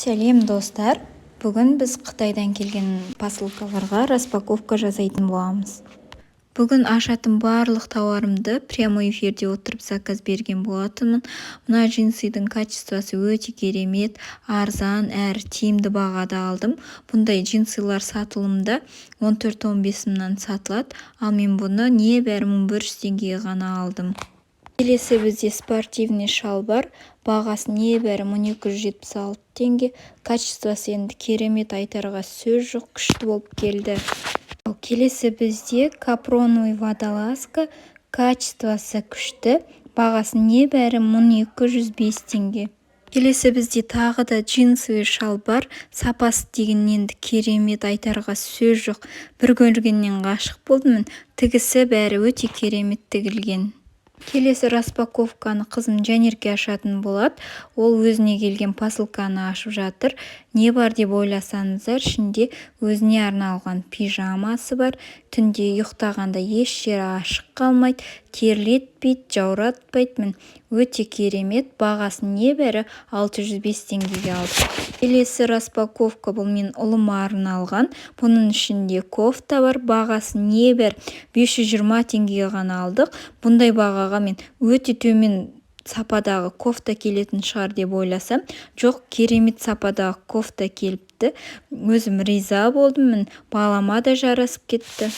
Сәлем, достар! Бүгін біз Қытайдан келген посылкаларға распаковка жасайтын боламыз. Бүгін ашатын барлық тауарымды прямой эфирде отырып заказ берген болатынмын. Мына джинсыдың качествосы өте керемет, арзан әрі тиімді бағада алдым. Бұндай джинсылар сатылымда 14-15 мыңнан сатылады, ал мен бұны небәрі 1100 теңгеге ғана алдым. Келесі бізде спортивный шалбар, бағасы небәрі 1276 теңге. Качествосы енді керемет, айтарға сөз жоқ, күшті болып келді. Ал келесі бізде капроновый водолазка, качествосы күшті, бағасы небәрі 1205 теңге. Келесі бізде тағы да джинсовый шалбар, сапасы деген енді керемет, айтарға сөз жоқ. Бір көргеннен ғашық болдым. Тігісі, бәрі өте керемет тігілген. Келесі распаковканы қызым Жанерке ашатын болады. Ол өзіне келген посылканы ашып жатыр. Не бар деп ойласаңыздар, ішінде өзіне арналған пижамасы бар. Түнде ұйықтағанда еш жері ашық қалмайды, терлетпейді, жауратпайды. Міне, өте керемет. Бағасын небәрі 605 теңгеге алдым. Келесі распаковка бұл менің ұлыма арналған. Бұның ішінде кофта бар, бағасы небәрі 520 теңгеге ғана алдық. Бұндай бағаға мен өте төмен сападағы кофта келетін шығар деп ойласам, жоқ, керемет сападағы кофта келіпті. Өзім риза болдым, міне, балама да жарасып кетті.